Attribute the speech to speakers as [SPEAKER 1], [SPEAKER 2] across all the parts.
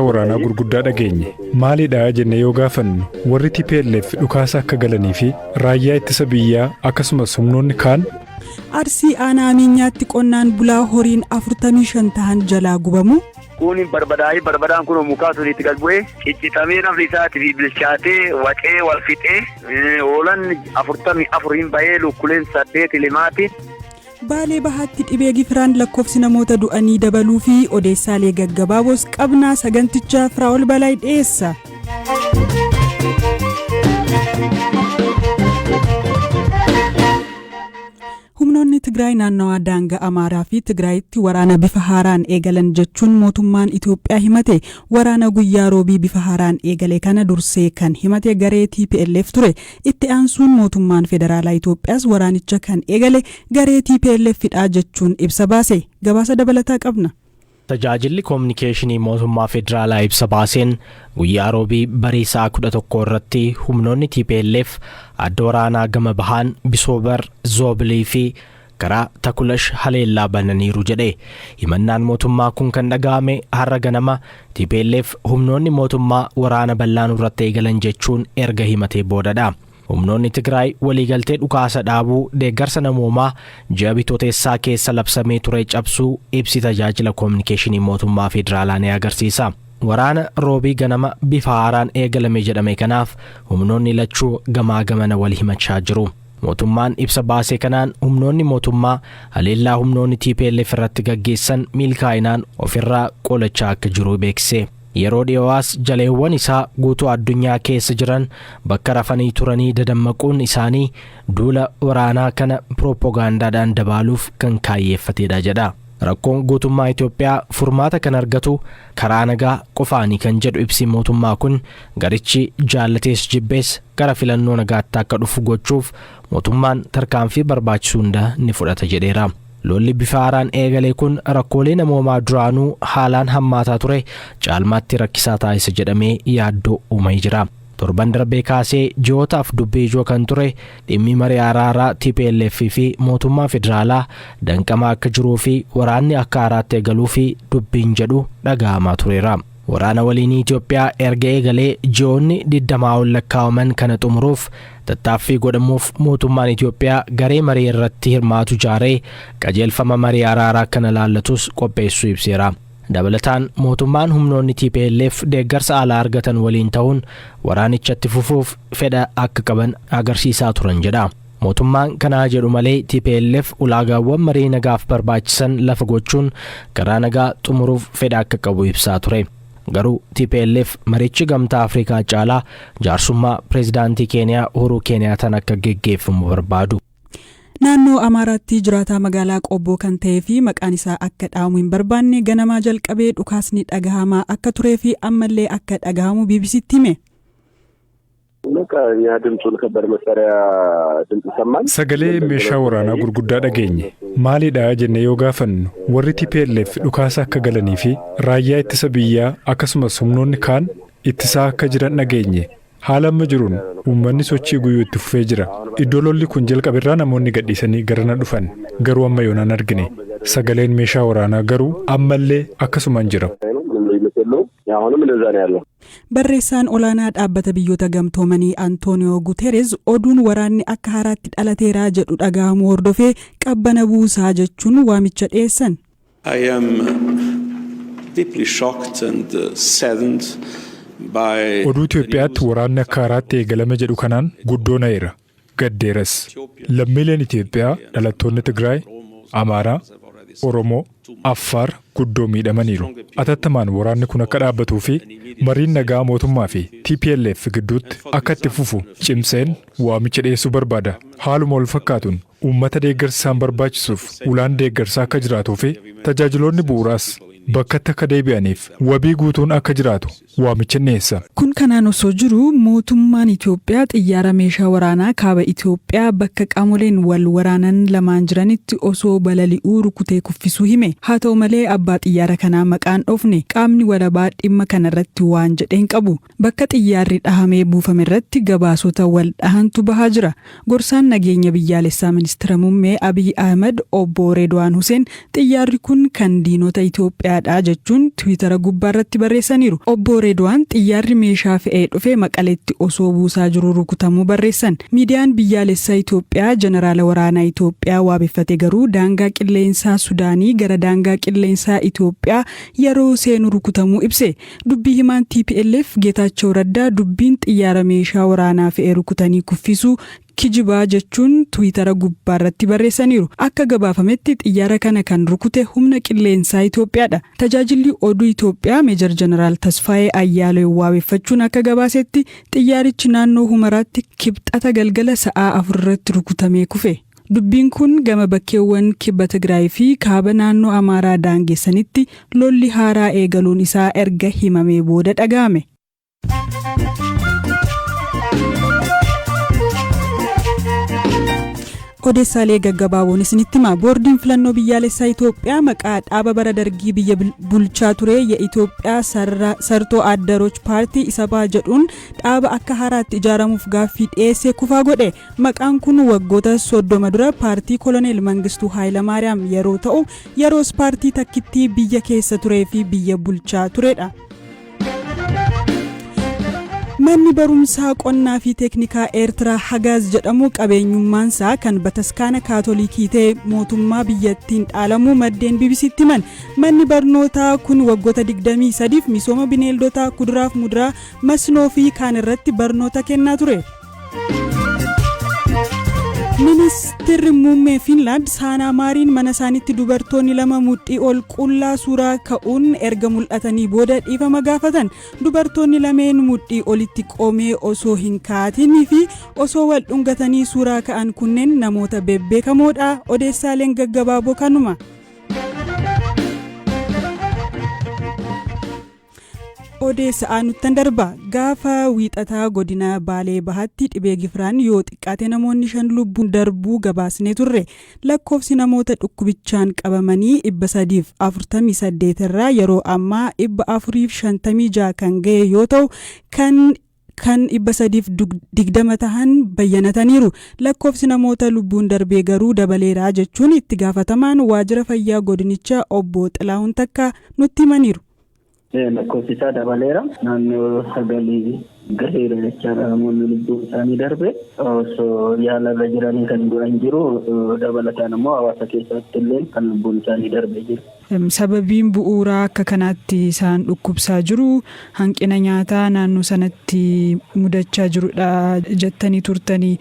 [SPEAKER 1] Waraanaa gurguddaa dhageenye. Maalidha jenne yoo gaafannu, warri TPLF dhukaasa akka galanii fi raayyaa ittisa biyyaa akkasumas humnoonni kaan.
[SPEAKER 2] Arsii aanaa Miinyaatti qonnaan bulaa horiin 45 tahan jalaa gubamu.
[SPEAKER 3] Kun barbadaa'ee, barbadaan kun mukaa sun itti gad bu'ee ciccitamee, nafni isaatii bilchaatee wacee wal fixee, hoolaan 44n bahee, lukkuleen 8 limaati.
[SPEAKER 2] Baalee Bahaatti dhibee gifiraan lakkoofsi namoota du'anii dabaluu fi odeessaalee gaggabaaboos qabnaa. Saganticha Firaa'ol Balaay dhiyeessa. Humnoonni Tigraay naannawaa daangaa Amaaraa fi Tigraayitti waraana bifa haaraan eegalan jechuun mootummaan Itoophiyaa himate. Waraana guyyaa Roobii bifa haaraan eegale kana dursee kan himate garee TPLF ture. Itti aansuun mootummaan federaalaa Itoophiyaas waraanicha kan eegale garee TPLF dha jechuun ibsa baase. Gabaasa dabalataa qabna.
[SPEAKER 4] Tajaajilli koominikeeshinii mootummaa federaalaa ibsa baaseen, guyyaa Roobii barii sa'a 11 irratti humnoonni TPLF adda waraanaa gama bahaan Bisoobar, Zoobilii fi karaa Takulash haleellaa bananiiru jedhe. Himannaan mootummaa kun kan dhaga'ame har'a ganama TPLF humnoonni mootummaa waraana bal'aan irratti eegalan jechuun erga himatee boodadha. Humnoonni Tigraay waliigaltee dhukaasa dhaabuu deeggarsa namoomaa ji'a Bitootessaa keessa labsamee ture cabsuu ibsi tajaajila koominikeeshinii mootummaa federaalaa ni agarsiisa. Waraana Roobii ganama bifa haaraan eegalame jedhame kanaaf humnoonni lachuu gamaa gamana wal himachaa jiru. Mootummaan ibsa baasee kanaan humnoonni mootummaa haleellaa humnoonni TPLF irratti gaggeessan milkaa'inaan ofirraa qolachaa akka jiru beeksise. Yeroo dhiyowaas jaleewwan isaa guutuu addunyaa keessa jiran bakka rafanii turanii dadammaquun isaanii duula waraanaa kana pirooppogaandaadhaan dabaaluuf kan kaayyeeffatedha jedha. Rakkoon guutummaa Itoophiyaa furmaata kan argatu karaa nagaa qofaanii kan jedhu ibsi mootummaa kun, garichi jaallatees jibbees gara filannoo nagaatti akka dhufu gochuuf mootummaan tarkaanfii barbaachisu hunda ni fudhata jedheera. Lolli bifa haaraan eegale kun rakkoolee namoomaa duraanuu haalaan hammaataa ture caalmaatti rakkisaa taasisa jedhamee yaaddoo uumee jira. Torban darbee kaasee ji'ootaaf dubbii ijoo kan ture dhimmi marii araaraa TPLF fi mootummaa federaalaa danqamaa akka jiruu fi waraanni akka haaraatti eegaluu fi dubbiin jedhu dhaga'amaa tureera. Waraana waliinii Itoophiyaa erga eegalee ji'oonni 20 ol lakkaa'aman kana xumuruuf tattaaffii godhamuuf mootummaan Itoophiyaa garee marii irratti hirmaatu ijaaree qajeelfama marii araaraa kana laallatus qopheessuu ibseera. Dabalataan mootummaan humnoonni TPLF deeggarsa alaa argatan waliin ta'uun waraanichatti fufuuf fedha akka qaban agarsiisaa turan jedha. Mootummaan kanaa jedhu malee TPLF ulaagaawwan marii nagaaf barbaachisan lafa gochuun karaa nagaa xumuruuf fedha akka qabu ibsaa ture. Garuu TPLF marichi Gamtaa Afrikaa caalaa jaarsummaa pireezidaantii Keeniyaa Uhuruu Keeniyaataan akka geggeeffamu barbaadu.
[SPEAKER 2] Naannoo Amaaraatti jiraataa magaalaa Qobboo kan ta'ee fi maqaan isaa akka dhaamu hin barbaanne ganamaa jalqabee dhukaasni dhagahamaa akka turee fi ammallee akka dhagahamu BBCtti hime.
[SPEAKER 5] በቃ እኛ ድምፁን ከባድ መሳሪያ ድምፅ ሰማን።
[SPEAKER 1] Sagalee meeshaa waraanaa gurguddaa dhageenye. Maalidha jenne yoo gaafannu, warri TPLF dhukaasa akka galanii fi raayyaa ittisa biyyaa akkasumas humnoonni kaan ittisaa akka jiran dhageenye. Haala amma jiruun uummanni sochii guyyuu itti fufee jira. Iddoo lolli kun jalqaberraa namoonni gadhiisanii garana dhufan, garuu amma yoonaan argine. Sagaleen meeshaa waraanaa garuu ammallee akkasumaan jira.
[SPEAKER 5] ምንም ልዩነት የለውም። አሁንም እንደዛ ነው ያለው።
[SPEAKER 2] Barreessaan olaanaa Dhaabbata Biyyoota Gamtoomanii Antooniyoo Guterres oduun waraanni akka haaraatti dhalateeraa jedhu dhagahamuu hordofee qabbana buusaa jechuun waamicha dhiyeessan.
[SPEAKER 6] I am deeply shocked and saddened by
[SPEAKER 1] Oduu Itoophiyaatti waraanni akka haaraatti eegalame jedhu kanaan guddoo na'eera. Gaddeeras. Lammiileen Itoophiyaa dhalattoonni Tigraay, Amaaraa, Oromoo, Affaar guddoo miidhamaniiru. Atattamaan waraanni kun akka dhaabbatuu fi mariin nagaa mootummaa fi TPLF gidduutti akka itti fufu cimseen waamicha dhiyeessuu barbaada. Haaluma wal fakkaatuun uummata deeggarsa isaan barbaachisuuf ulaan deeggarsaa akka jiraatuu fi tajaajiloonni bu'uuraas bakkatti akka deebi'aniif wabii guutuun akka jiraatu waamicha dhiyeessa.
[SPEAKER 2] Kun kanaan osoo jiru, mootummaan Itoophiyaa xiyyaara meeshaa waraanaa kaaba Itoophiyaa bakka qaamoleen wal waraanan lamaan jiranitti osoo balali'uu rukutee kuffisuu hime. Haa ta'u malee abbaa xiyyaara kanaa maqaan dhoofne, qaamni walabaa dhimma kanarratti waan jedheen qabu. Bakka xiyyaarri dhahamee buufame irratti gabaasota wal dhahantu bahaa jira. Gorsaan nageenya biyyaalessaa ministeera muummee Abiy Ahmed, obbo Redwaan Hussein, xiyyaarri kun kan diinota Itoophiyaa Itoophiyaadha jechuun Tiwiitara gubbaarratti barreessaniiru. Obbo Reedwaan xiyyaarri meeshaa fe'ee dhufe Maqaleetti osoo buusaa jiru rukutamuu barreessan. Miidiyaan biyyaalessaa Itoophiyaa jeneraala waraanaa Itoophiyaa waabeffate garuu daangaa qilleensaa Sudaanii gara daangaa qilleensaa Itoophiyaa yeroo seenu rukutamuu ibse. Dubbii himaan TPLF Geetaachoo Raddaa dubbiin xiyyaara meeshaa waraanaa fe'ee rukutanii kuffisuu kijibaa jechuun Tiwiitara gubbaarratti barreessaniiru. Akka gabaafametti xiyyaara kana kan rukute humna qilleensaa Itoophiyaadha. Tajaajilli oduu Itoophiyaa Meejar Jeneraal Tasfaayee Ayyaalee waabeffachuun akka gabaasetti xiyyaarichi naannoo Humaraatti Kibxata galgala sa'aa 4 irratti rukutamee kufe. Dubbiin kun gama bakkeewwan kibba Tigraay fi kaaba naannoo Amaaraa daangeessanitti lolli haaraa eegaluun isaa erga himamee booda dhaga'ame. Odeessaalee gaggabaaboon isinitti hima. Boordiin filannoo biyyaalessaa Itoophiyaa maqaa dhaaba bara Dargii biyya bulchaa ture Itoophiyaa Sartoo Addaroch Paartii Isabaa jedhuun dhaaba akka haaraatti ijaaramuuf gaaffii dhiyeessee kufaa godhe. Maqaan kun waggoota 30 dura paartii Koloneel Mangistuu Haayilamaariyaam yeroo ta'u, yeroos paartii takkittii biyya keessa turee fi biyya bulchaa turedha. Manni barumsaa qonnaa fi teeknikaa Eertiraa Hagaaz jedhamu qabeenyummaansaa kan bataskaana Kaatolikii ta'e mootummaa biyyattiin dhaalamuu maddeen BBCtti himan. Manni barnootaa kun waggoota 23f misooma bineeldotaa, kuduraaf muduraa, masnoo fi kaan irratti barnoota kennaa ture. Ministeerri muummee Fiinlaand Saanaa Maariin mana isaaniitti dubartoonni lama mudhii ol qullaa suuraa ka'uun erga mul'atanii booda dhiifama gaafatan. Dubartoonni lameen mudhii olitti qomee osoo hin kaa'atinii fi osoo wal dhungatanii suuraa ka'an kunneen namoota bebbeekamoodha. Odeessaaleen gaggabaaboo kanuma. Odeessa aanuttan darba. Gaafa Wiixataa godina Baalee Bahaatti dhibee gifiraan yoo xiqqaate namoonni 5 lubbuun darbuu gabaasnee turre. Lakkoofsi namoota dhukkubichaan qabamanii 348 irraa yeroo ammaa 456 kan gahe yoo ta'u, kan 320 tahan bayyanataniiru. Lakkoofsi namoota lubbuun darbee garuu dabaleera jechuun itti gaafatamaan waajjira fayyaa godinichaa obbo Xilaahun Takkaa nutti himaniiru.
[SPEAKER 7] Lakkoofsi isaa dabaleera. Naannoo sagalii gaheera jechaadha namoonni lubbuun isaanii darbe. Osoo yaalarra jiranii kan du'an jiru. Dabalataan immoo hawaasa keessatti illee kan lubbuun isaanii darbe jiru.
[SPEAKER 2] Sababiin bu'uuraa akka kanaatti isaan dhukkubsaa jiru hanqina nyaataa naannoo sanatti mudachaa jirudha jettanii turtanii.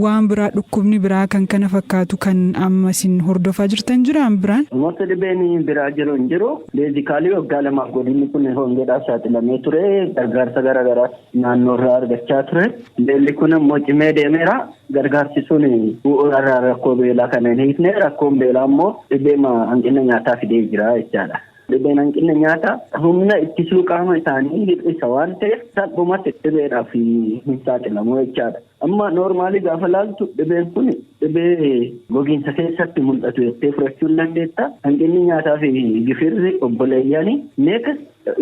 [SPEAKER 2] Waan biraa, dhukkubni biraa kan kana fakkaatu kan amma isin hordofaa jirtan jiraan biraan?
[SPEAKER 7] Wanti dhibeen biraa jiru hin jiru. Basically waggaa 2f godinni kun hongeedhaaf saaxilamee ture. Gargaarsa garaagaraa naannoo irraa argachaa ture. Beelli kun immoo cimee deemeera. Gargaarsi sun bu'uura rakkoo beelaa kana hin hiikne. Rakkoon beelaa immoo dhibee hanqina nyaataa fidee jira jechaadha. Dhibeen hanqina nyaataa humna ittisuu qaama isaanii hir'isa waan ta'eef salphumatti dhibeedhaaf hin saaxilamu jechaadha. Amma normally gaafa laaltu dhibeen kun dhibee gogiinsa keessatti mul'atu jettee fudhachuu hin dandeetta. Hanqinni nyaataa fi gifirri obboleeyyanii neekas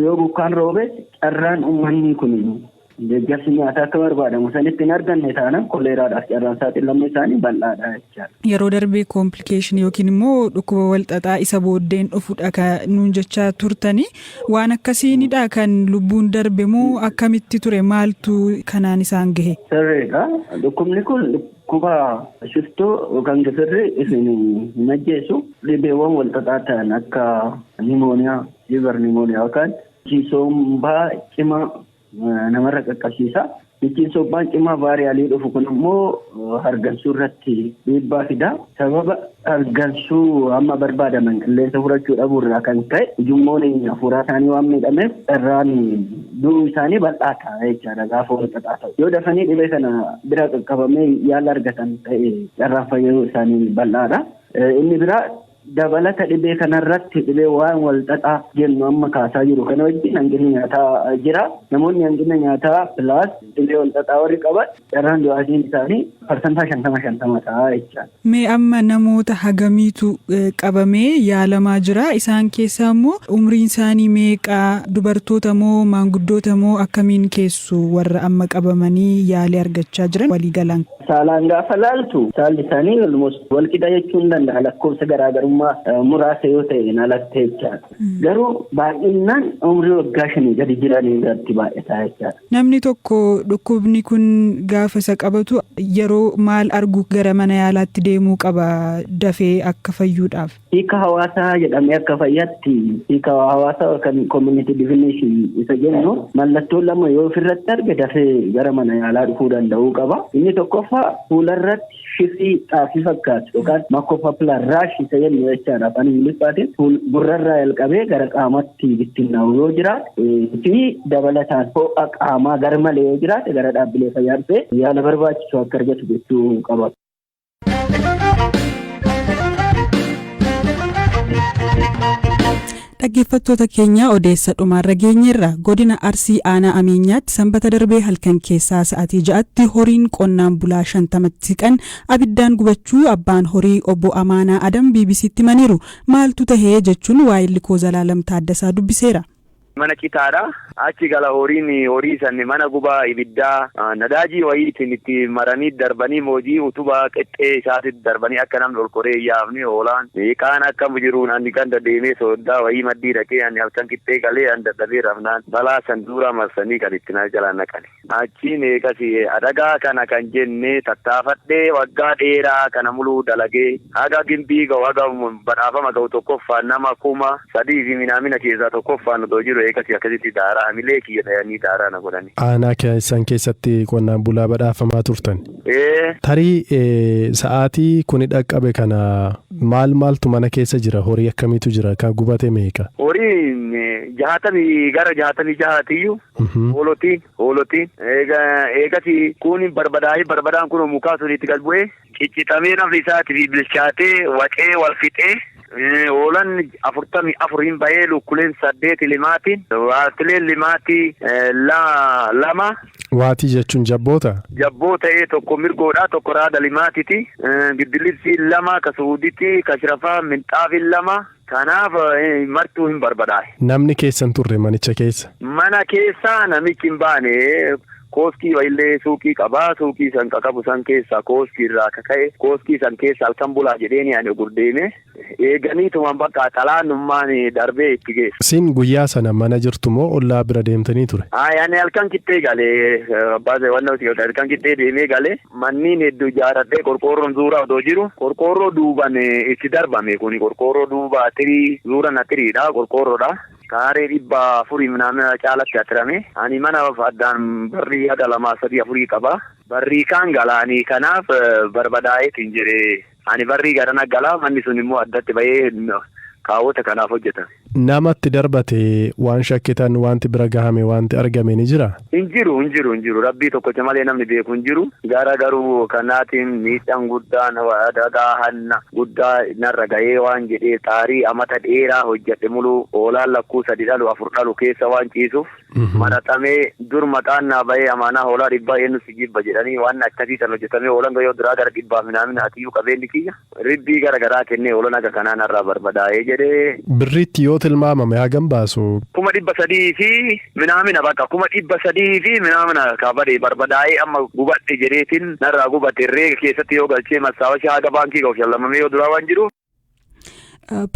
[SPEAKER 7] yoo bokkaan roobes carraan uummanni kun deeggarsi nyaataa akka barbaadamu sanitti hin arganne taanaan koleeraadhaaf carraan saaxilamuu isaanii bal'aadha jechaadha.
[SPEAKER 2] Yeroo darbee complication yookiin immoo dhukkuba walxaxaa isa booddeen dhufudha kan nuun jechaa turtanii, waan akkasiinidha kan lubbuun darbe moo akkamitti ture, maaltu kanaan isaan gahe?
[SPEAKER 7] Sirriidha. Dhukkubni kun dhukkuba shiftoo yookaan gifirri isin hin ajjeesu. Dhibeewwan walxaxaa ta'an akka pneumonia, liver pneumonia yookaan sombaa cimaa namarra qaqqabsiisa. Michiin sombaan cimaa viralii dhufu kun immoo hargansuu irratti dhiibbaa fida. Sababa hargansuu amma barbaadaman qilleensa fudhachuu dhabuu irraa kan ka'e ujummoon hafuuraa isaanii waan miidhameef carraan du'uu isaanii bal'aa ta'a jechaadha gaafa wal xaxaa ta'u. Yoo dafanii dhibee kana bira qaqqabamee yaala argatan ta'e carraan fayyuu isaanii bal'aadha. Inni biraa dabalata dhibee kanarratti dhibee waan wal xaxaa jennu amma kaasaa jiru kana wajjin hanqinni nyaataa jira. Namoonni hanqina nyaataa plus dhibee wal xaxaa warri qaban carraan du'aatiin isaanii 50% 50% ta'a jechaadha.
[SPEAKER 2] Mee amma namoota hagamiitu qabamee yaalamaa jira? Isaan keessaa immoo umriin isaanii meeqa? Dubartoota moo maanguddoota moo akkamiin keessu warra amma qabamanii yaalii argachaa jiran waliigalaan?
[SPEAKER 7] Saalaan gaafa laaltu saalli isaanii almost walqixa jechuun danda'a, lakkoofsa garaagarummaa Mootummaa muraasa yoo ta'e alatti jechaadha. Garuu baay'inaan umrii waggaa 5 gadi jiran irratti baay'ataa jechaadha.
[SPEAKER 2] Namni tokko dhukkubni kun gaafa isa qabatu yeroo maal argu gara mana yaalaatti deemuu qaba dafee akka fayyuudhaaf?
[SPEAKER 7] Hiika hawaasaa jedhamee akka fayyaatti, hiika hawaasaa kan community definition isa jennu, mallattoo lama yoo ofirratti arge dafee gara mana yaalaa dhufuu danda'uu qaba. Inni tokkoffaa fuularratti shifii xaafii fakkaatu yookaan maculopapular rash isa jennu jechaadha afaan Ingiliffaatiin, gurrarraa jalqabee gara qaamatti bittinnaa'u yoo jiraate fi dabalataan ho'a qaamaa gar malee yoo jiraate gara dhaabbilee fayyaa dhufee yaala barbaachisu akka argatu gochuu qaba.
[SPEAKER 2] Dhaggeeffattoota keenya, odeessa dhumaarra geenyeerra. Godina Arsii aanaa Ameenyaatti Sanbata darbee halkan keessaa sa'aatii 6tti horiin qonnaan bulaa 50tti siqan abiddaan gubachuu abbaan horii obbo Amaanaa Adam BBCtti himaniiru. Maaltu tahee jechuun waayilli koo Zalaalam Taaddasaa dubbiseera.
[SPEAKER 3] Mana citaadha. Achi gala horiin horii san mana gubaa ibiddaa nadaajii wayiitiin itti maranii darbanii, moojii utubaa qexxee isaatitti darbanii akka namni ol koree yaafni hoolaan kaan akka jiruun ani ganda deemee sooddaa wayii maddii dhaqee, ani halkan qixxee galee ani dadhabee rafnaan balaa san duuraa marsanii kan itti na jalaan naqani. Achiin eegas adagaa kana kan jenne tattaafadhee waggaa dheeraa kana muluu dalagee haga gimbii ga'u, haga badhaafama ga'u, tokkoffaan nama 3000 fi minaamina keessaa tokkoffaan odoo jiru eegas akkasitti daaraa hamilee kiyya ta'anii daaraa na godhani.
[SPEAKER 8] Aanaa keessan keessatti qonnaan bulaa badhaafamaa turtan.
[SPEAKER 3] Ee.
[SPEAKER 8] Tarii sa'aatii kuni dhaqqabe kana maal maaltu mana keessa jira? Horii akkamiitu jira? Kan gubate meeqa?
[SPEAKER 3] Horiin 60 gara 66tiyyuu, hoolotiin eegasi kun barbadaa'ee, barbadaan kun mukaa sun itti gad bu'ee ciccitamee nafni isaatii fi bilchaatee wacee wal fixee, hoolan 44 hin bahee, lukkuleen saddeet limaatiin, waatileen limaatii lama.
[SPEAKER 8] Waatii jechuun jabboota?
[SPEAKER 3] Jabboo ta'ee tokko mirgoodha, tokko raada limaatiti, giddilibsii lama, ka suuditi, ka shirafaa minxaafin lama. Kanaaf martuu hin barbadaa'e.
[SPEAKER 8] Namni keessan turre manicha keessa?
[SPEAKER 3] Mana keessa namichi hin baane. Kooskii wayillee suuqii qabaa, suuqii san qabu san keessaa kooskii irraa akka ka'e kooskii san keessa halkan bulaa jedheeni ani gurdeeme eeganiitumaan bakka xalaannummaan darbee itti geesse.
[SPEAKER 8] Siin guyyaa sana mana jirtu moo ollaa bira deemtanii ture?
[SPEAKER 3] Ani halkan kittee galee, abbaa wanna halkan kittee deemee galee, manniin hedduu ijaaradhee qorqoorroon zuuraa odoo jiru qorqoorroo duuban itti darbame. Kuni qorqoorroo duuba atirii zuuran atiriidha, qorqoorroodha. Kaaree 400 naannoo caalatti atirame. Ani mana addaan barrii haga lamaa sadii afurii qaba. Barrii kaan galaanii kanaaf barbadaa'eetiin jedhee ani barrii garana galaa, manni sun immoo addatti bahee kaawwata kanaaf hojjetame.
[SPEAKER 8] Namatti darbate waan shakkitan, wanti bira gahame, wanti argame ni jira?
[SPEAKER 3] Hin jiru, hin jiru, hin jiru. Rabbii tokkocha malee namni beeku hin jiru. Gara garuu kanaatiin miidhaan guddaan adagaa hanna guddaa narra gahee waan jedhee xaarii amata dheeraa hojjedhe muluu hoolaan lakkuu sadi dhalu afur dhalu keessa waan ciisuuf maraxamee dur maqaan naa bahee amaanaa hoolaa 100 eenyu si jibba jedhanii waan akkasii san hojjetamee hoolaan yoo duraa gara dhibbaa minaamina atiyyuu qabeenyi kiyya ribbii gara garaa kennee hoolaan akka kanaa narraa barbadaa'ee jedhee.
[SPEAKER 8] Birriitti yoo tilmaamame hagam baasu?
[SPEAKER 3] 300,000 fi minaamina, bakka 300,000 fi minaamina kabadee barbadaa'ee amma gubadhe jedheetiin narraa gubate herreega keessatti yoo galchee massaawashaa haga baankii ga'u shallamamee yoo duraa waan jiru.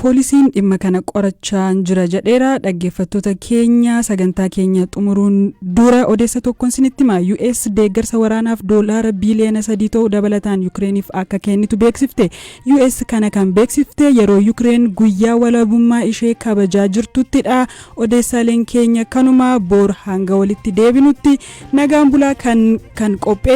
[SPEAKER 2] Poolisiin dhimma kana qorachaa jira jedheera. Dhaggeeffattoota keenya, sagantaa keenya xumuruun dura odeessa tokkoon isinitti hima. US deeggarsa waraanaaf doolaara biiliyoona 3 ta'u dabalataan Yukireeniif akka kennitu beeksifte. US kana kan beeksifte yeroo Yukireen guyyaa walabummaa ishee kabajaa jirtuttidha. Odeessaaleen keenya kanuma. Boor hanga walitti deebinutti nagaan bulaa. Kan qopheesse.